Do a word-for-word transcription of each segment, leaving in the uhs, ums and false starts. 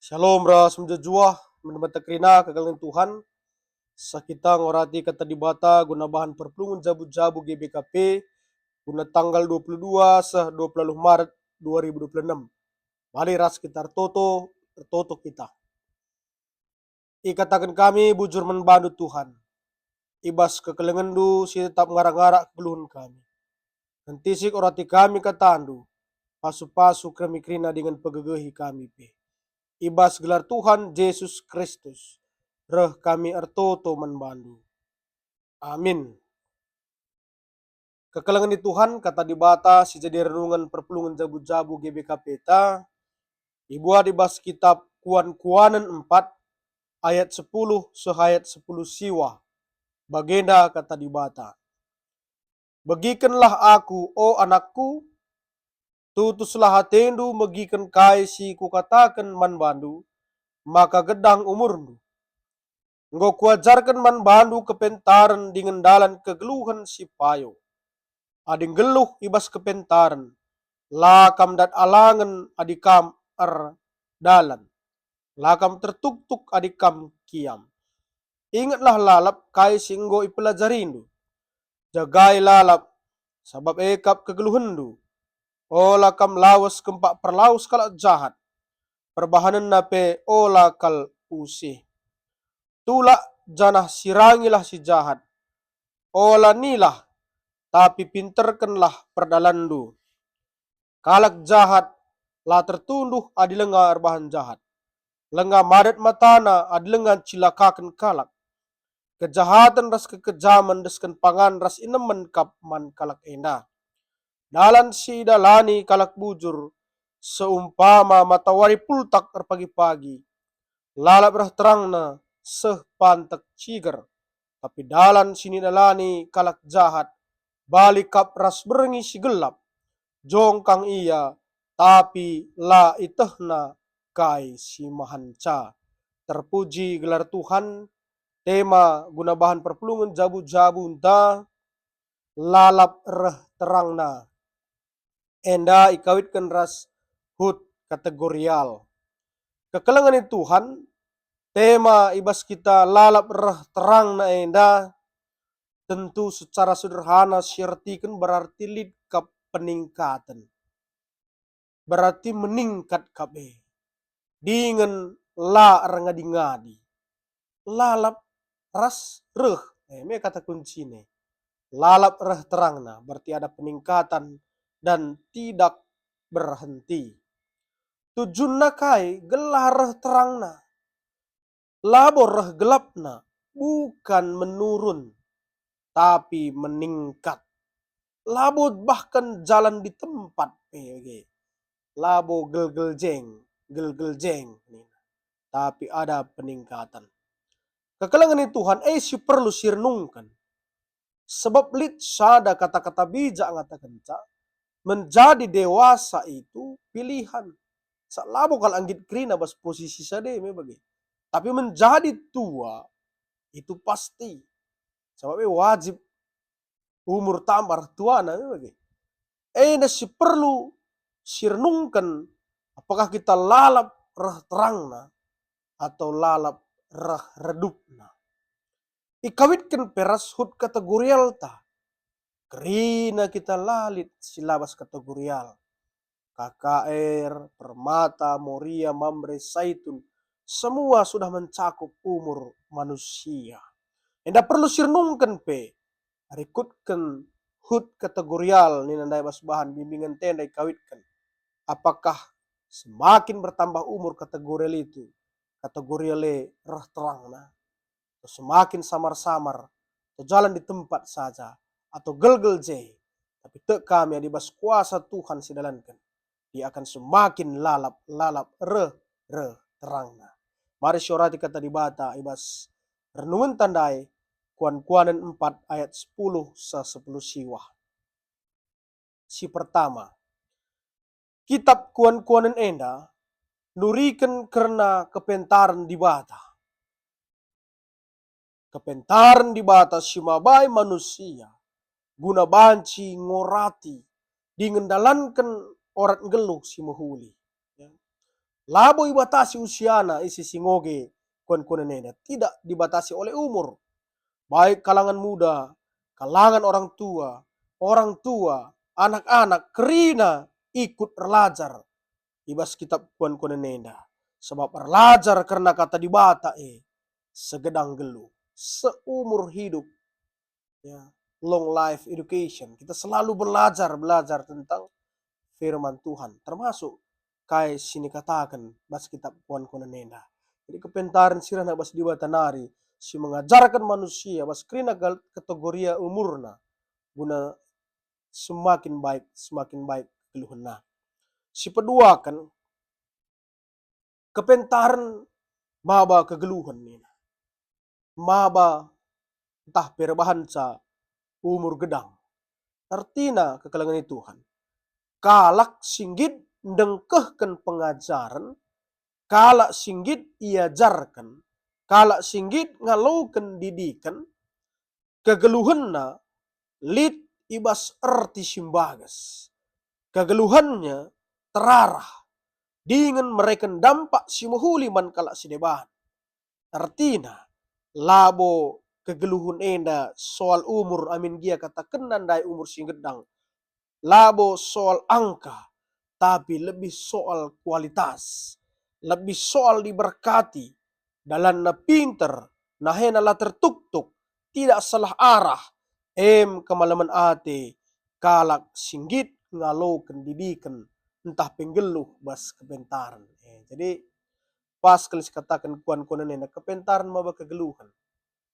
Shalom ras mejuah-juah, teman-teman kerina kekelengen Tuhan. Seh kita ngorati Kata Dibata guna bahan perpulungen jabu-jabu G B K P guna tanggal dua puluh dua seh dua puluh Maret dua ribu dua puluh enam. Mari ras kita ertoto, ertoto kita. Ikataken kami bujur man bandu, Tuhan, i bas kekelengenndu si tetap ngarak-ngarak kegeluhen kami. Kentisik orati kami katandu, pasu-pasu kerina dingen pegegehi kami pe. I bas gelar Tuhan Jesus Kristus, reh kami ertoto man bandu. Amin. Kekelengen ni Tuhan, Kata Dibata si jadi renungen perpulungen jabu-jabu G B K P ta, ibuat i bas kitap Kuan-kuanen empat ayat sepuluh seh ayat sepuluh siwah. Bagenda Kata Dibata, "Begikenlah Aku, o anakku, tutuslah atendu megiken kai si Kukataken man bandu, maka gedang umurndu. Enggo Kuajarken man bandu kepentaren dingen dalan kegeluhen si payo. Adi nggeluh i bas kepentaren, la kam dat alangen adi kam erdalan, la kam tertuktuk adi kam kiam. Ingetlah lalap kai si enggo ipelajarindu. Jagai lalap, sabap e kap kegeluhenndu. Ola kam lawes kempak perlawes kalak jahat, perbahanenna pe ola kal usih. Tulak janah sirangilah si jahat. Ola nilah, tapi pinterkenlah perdalanndu. Kalak jahat la tertunduh adi langa erbahan jahat. Langa madat matana adi langa cilakaken kalak. Kejahaten ras kekejamen desken pangan ras inemen kap man kalak enda. Dalan si idalani kalak bujur seumpama matawari pultak erpagi-pagi. Lalap reh terangna seh pantek ciger, tapi dalan si nidalani kalak jahat bali kap ras berngi si gelap. Jongkang ia, tapi la itehna kai si mahanca." Terpuji gelar Tuhan. Tema guna bahan perpulungen jabu-jabunta, lalap reh terangna. Enda ikawitken ras hut kategorial. Kekelengen ni Tuhan, tema i bas kita lalap reh terangna enda tentu secara sederhana siartiken berarti lit kap peningkaten. Berarti meningkat kap e. Dingen la erngadi-ngadi. Lalap ras reh, e me kata kuncina. Lalap reh terangna, berarti ada peningkatan dan tidak berhenti. Tujunna kai gelah reh terangna? Labo reh gelapna, bukan menurun, tapi meningkat. Labo bahkan jalan di tempat pe bage. Labo gelgel jeng, gelgel jeng, nina. Tapi ada peningkatan. Kekelengen ni Tuhan, e si perlu sirenungken. Sebab lit sada kata-kata bijak ngatakenca, menjadi dewasa itu pilihan. Sa labo kalak nggit kerina bas posisi sada me bage. Tapi menjadi tua itu pasti. Sebab e wajib umur tambah tuana me bage. Enda si perlu sirenungken, apakah kita lalap reh terangna atau lalap reh redupna. Ikawitken pe ras hut kategorialta. Kerina kita la lit si la bas kategorial. K K R, Permata, Moria, Mamre, Zaitun, semua sudah mencakup umur manusia. Enda perlu sirenungken pe, rikutken hut kategorial nina ndai bas bahan bimbingen enda ikawitken. Apakah semakin bertambah umur kategorial itu, kategorial e reh terangna? Atau semakin samar-samar, atau jalan di tempat saja, atau gelgel je, tapi tek kami adi bas kuasa Tuhan sidalanken, dia akan semakin lalap-lalap reh, reh terangna. Mari siorati kata Dibata i bas renungenta ndai, Kuan-kuanen empat ayat sepuluh seh sepuluh siwah. Si pertama, kitap Kuan-kuanen enda nuriken kerna kepentaren Dibata. Kepentaren Dibata si mabai manusia guna banci ngorati dingen ndalanken orat nggeluh si mehuli. Ya. Labo ibatasi usiana ise si ngoge kuan-kuanen enda, tidak dibatasi oleh umur. Baik kalangan muda, kalangan orang tua, orang tua, anak-anak, kerina ikut erlajar i bas kitab kuan-kuanen enda. Sebab erlajar kerna kata Dibata e segedang nggeluh, seumur hidup, ya, long life education. Kita selalu belajar, belajar tentang firman Tuhan, termasuk kai si nikataken bas kitab kuan-kuanen enda. Jadi kepentaren si rehna bas Dibata nari si mengajarken manusia bas kerina gal-, kategoria umurna guna semakin baik, semakin baik kegeluhenna. Si peduaken, kepentaren maba kegeluhen nina. Maba ntah pe erbahanca umur gedang. Ertina kekelengen Tuhan. Kalak si nggit ndengkehken pengajaren, kalak si nggit iajarken, kalak si nggit ngaloken didiken, kegeluhenna lit i bas erti si mbages. Kegeluhenna terarah dingen mereken dampak si mehuli man kalak si deban. Ertina, labo kegeluhen enda soal umur amin gia katakenna ndai umur si ngedang. Labo soal angka, tapi lebih soal kualitas, lebih soal diberkati, dalanna pinter, nahena la tertuktuk, tidak salah arah, em kemalemen ate, kalak si nggit ngaloken didiken, ntah pe nggeluh bas kepentaren. Eh, jadi, pas kal sikataken kuan-kuanen enda, kepentaren maba kegeluhen.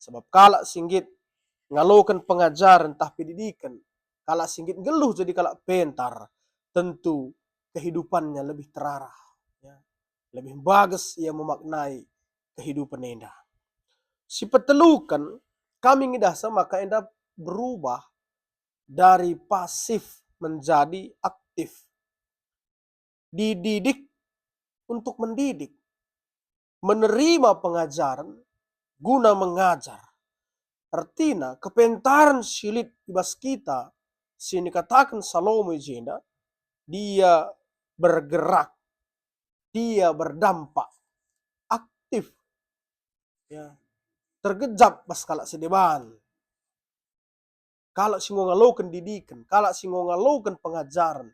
Sebab kalak si nggit ngaloken pengajaren ntah pe didiken, kalak si nggit nggeluh jadi kalak pentar, tentu kehidupannya lebih terarah, ya. Lebih bagus ia memaknai kehidupan enda. Si peteluken, kami ngidahsa maka enda berubah dari pasif menjadi aktif. Dididik untuk mendidik, menerima pengajaren guna mengajar. Ertina, kepentaren si lit i bas kita si nikataken Salomo i jenda, dia bergerak, dia berdampak, aktif, ya, tergejap bas kalak si deban. Kalak si enggo ngaloken didiken, kalak si enggo ngaloken pengajaren,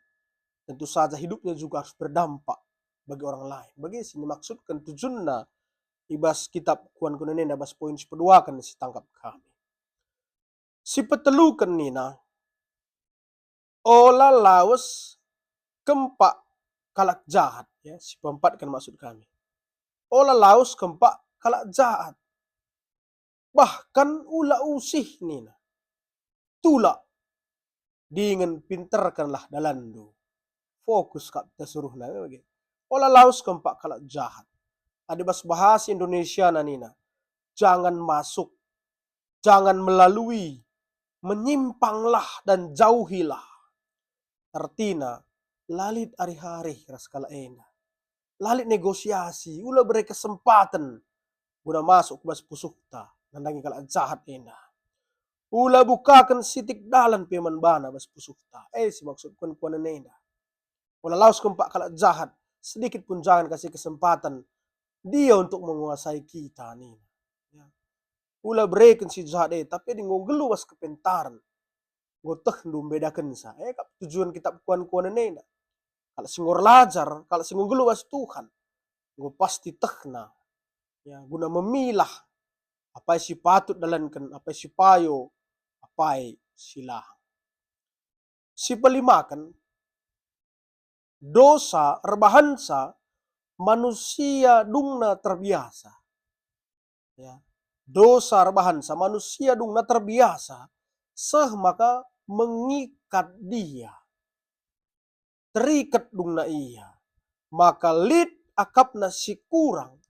tentu saja hidupnya juga harus berdampak bagi orang lain. Bage si nimaksudken tujunna i bas kitab kuan-kuanen enda, bas poin si peduaken si tangkap kami. Si peteluken nina, ola lawes kempak kalak jahat, ya, si peempatken maksud kami. Ola lawes kempak kalak jahat. Bahkan ula usih nina. Tulak dingen pinterkenlah dalanndu. Fokus kap tasuruhna, bage. Ola lawes kempak kalak jahat. Adi bas bahasa Indonesiana nina, jangan masuk, jangan melalui, menyimpanglah dan jauhilah. Ertina, la lit arih-arih ras kalak enda. La lit negosiasi, ula bere kesempaten guna masuk ku bas pusuhta, nandangi kalak jahat enda. Ula bukaken sitik dalan pe man bana bas pusuhta. Eh, si maksud kuan-kuanen enda. Ula lawes kempak kalak jahat, sedikit pun jangan kasih kesempatan dia untuk menguasai kita, nina. Ya. Ula bereken si jahat e, tapi adi enggo nggeluh bas kepentaren, enggo tehndu mbedakenca. E kap tujuan kitab kuan-kuanen enda. Kalak si enggo erlajar, kalak si enggo nggeluh bas Tuhan, enggo pasti tehna, ya, guna memilah apai si patut dalanken, apai si payo, apai si lahang. Si pelimaken, dosa erbahanca manusia dungna terbiasa. Ya. Dosa erbahanca manusia dungna terbiasa, seh maka mengikat dia. Terikat dungna ia, maka lit akapna si kurang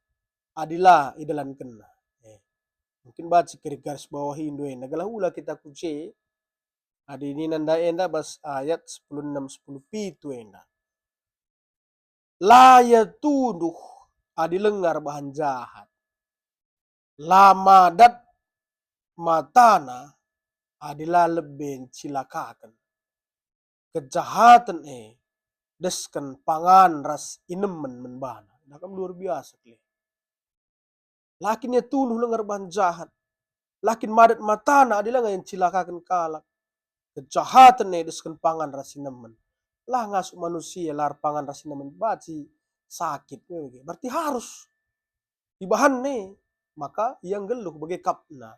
adi la idalankenna. Eh, mungkin banci kari garis bawahindu enda, gelah ula kita ku je. Adi nina ndai enda bas ayat sepuluh enam, sepuluh pitu enda. La ia tunduh adi lenga erbahan jahat. La madat matana adi la lebe ncilakaken. Kejahaten e desken pangan ras inemen man bana. Dah kam luar biasa kele. La kin ia tunduh langa erbahan jahat. La kin madat matana adi langa ia ncilakaken kalak. Kejahaten e desken pangan ras sinemen. La ngasup manusia la erpangan ras sinemen banci sakit. Berarti harus ibahan e, maka ia nggeluh bage kapna.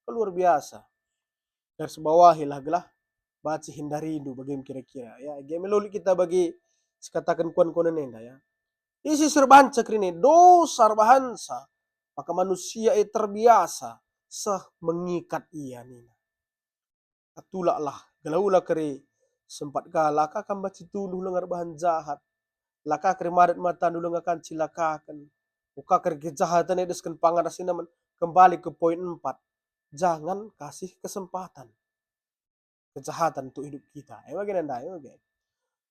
Luar biasa. Garis bawahilah gelah banci hindarindu bage kira-kira, ya. Age me lit kita bagi sikataken kuan-kuanen enda, ya. Isi si erbahanca kerina e, dosa erbahanca, maka manusia e terbiasa seh mengikat ia nina. Tulaklah, gelah ula kari sempat ka la ka kam banci tunduh langa erbahan jahat. La ka kari madat matandu langa ka ncilakaken. Uka kari kejahaten e desken pangan ras sinemen. Kembali ke poin empat. Jangan kasih kesempatan kejahatan untuk hidup kita. E bage nandai, e bage.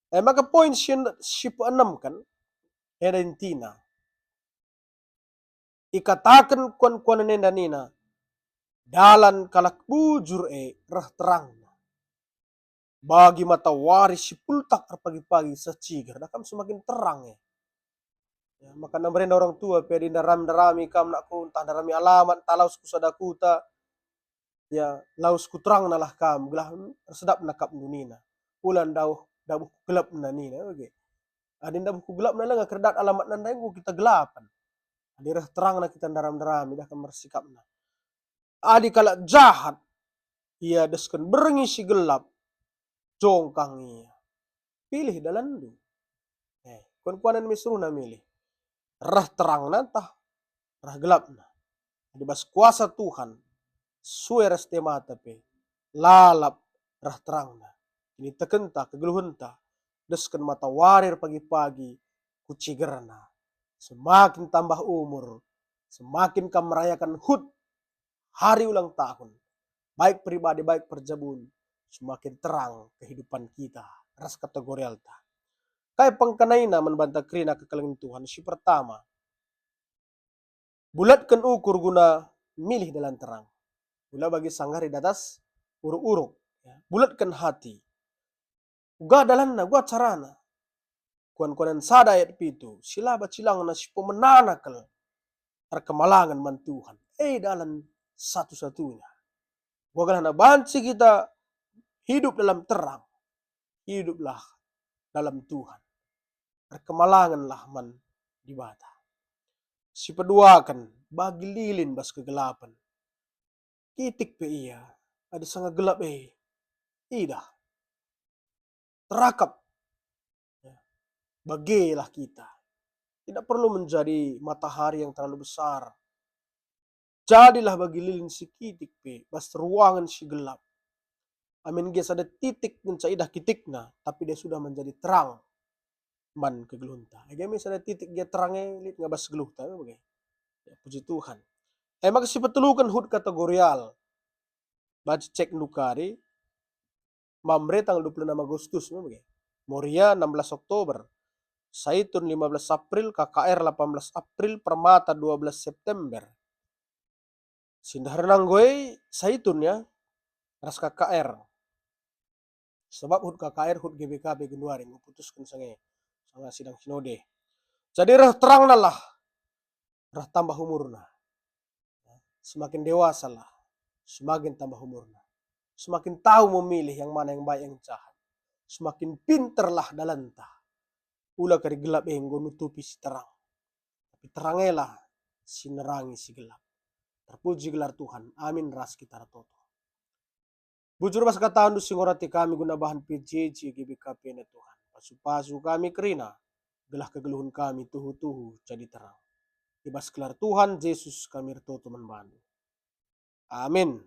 E maka poin si, si peenemken, enda intina. Ikataken kuan-kuanen enda nina, dalan kalak bujur e reh terangna. Bagi matawari si pultak erpagi-pagi seh ciger, dah kam semakin terang e. Ya, maka nambarenda orang tua pe adi ndarami-ndarami kam anakku, ntah ndarami alamat, ntah lawes ku sada kuta, ya, lawes ku terangna lah kam, gelah ersedapna kap ndu nina. Ula ndauh dabuh ku gelapna nina, oke. Adi ndabuh ku gelapna langa kerdat alamatna ndai enggo kita gelapen. Adi reh terangna kita ndaram-ndarami, dah kam ersikapna. Adi kalak jahat, ia desken berngi si gelap, jongkang ia. Pilih dalanndu. Eh, kuan-kuanen me suruhna milih. Reh terangna ntah reh gelapna. Adi bas kuasa Tuhan, sue ras temata pe, lalap reh terangna. Kinitekenta, kegeluhenta, desken matawari erpagi-pagi ku cigerna. Semakin tambah umur, semakin kam merayakan hut hari ulang tahun, baik pribadi, baik perjabun, semakin terang kehidupan kita ras kategorialta. Kai pengkenaina man banta kerina kekelengen Tuhan? Si pertama, bulatken ukur guna milih dalan terang. Ula bagi sanggari datas uruk-uruk. Ya. Bulatken hati. Uga dalanna, uga carana. Kuan-kuanen sada ayat pitu, si la bacilangna si pemenana kal erkemalangen man Tuhan. E dalan satu-satunya. Uga gelah banci kita hidup dalam terang. Hiduplah dalam Tuhan. Erkemalangenlah man Dibata. Sipeduaken, bagi lilin bas kegelapen. Kitik pe ia, adi sanga gelap e, idah. Terakap. Ya. Bagelah kita. Tidak perlu menjadi matahari yang terlalu besar. Jadilah bagi lilin si kitik pe, bas ruangen si gelap. Amin gia sada titik ngenca idah kitikna, tapi dia sudah menjadi terang man kegeluhenta. Age me sada titik gia terang e lit nga bas geluhta, bage. Ya, puji Tuhan. E maka sipeteluken hut kategorial. Banci cek ndukari, Mamre tanggal dua puluh enam Agustus, me bage. Moria enam belas Oktober. Saitun lima belas April, K K R delapan belas April, Permata dua belas September. Sindah rena nggoi Saitun ya, ras K K R. Sebab hut K K R, hut G B K pe genduari, memutusken sange, sanga sidang sinode. Jadi reh terangna lah, reh tambah umurna. Semakin dewasalah, semakin tambah umurna. Semakin tahu memilih yang mana yang baik, yang jahat. Semakin pinterlah dalanta. Ula kari gelap e enggo nutupi si terang. Tapi terang elah si nerangi si gelap. Terpuji gelar Tuhan. Amin ras kita ertoto. Bujur bas katandu si ngorati kami guna bahan P J J G B K P enda Tuhan. Pasu-pasu kami kerina, gelah kegeluhen kami tuhu-tuhu jadi terang. I bas gelar Tuhan Jesus kami ertoto man bandu. Amin.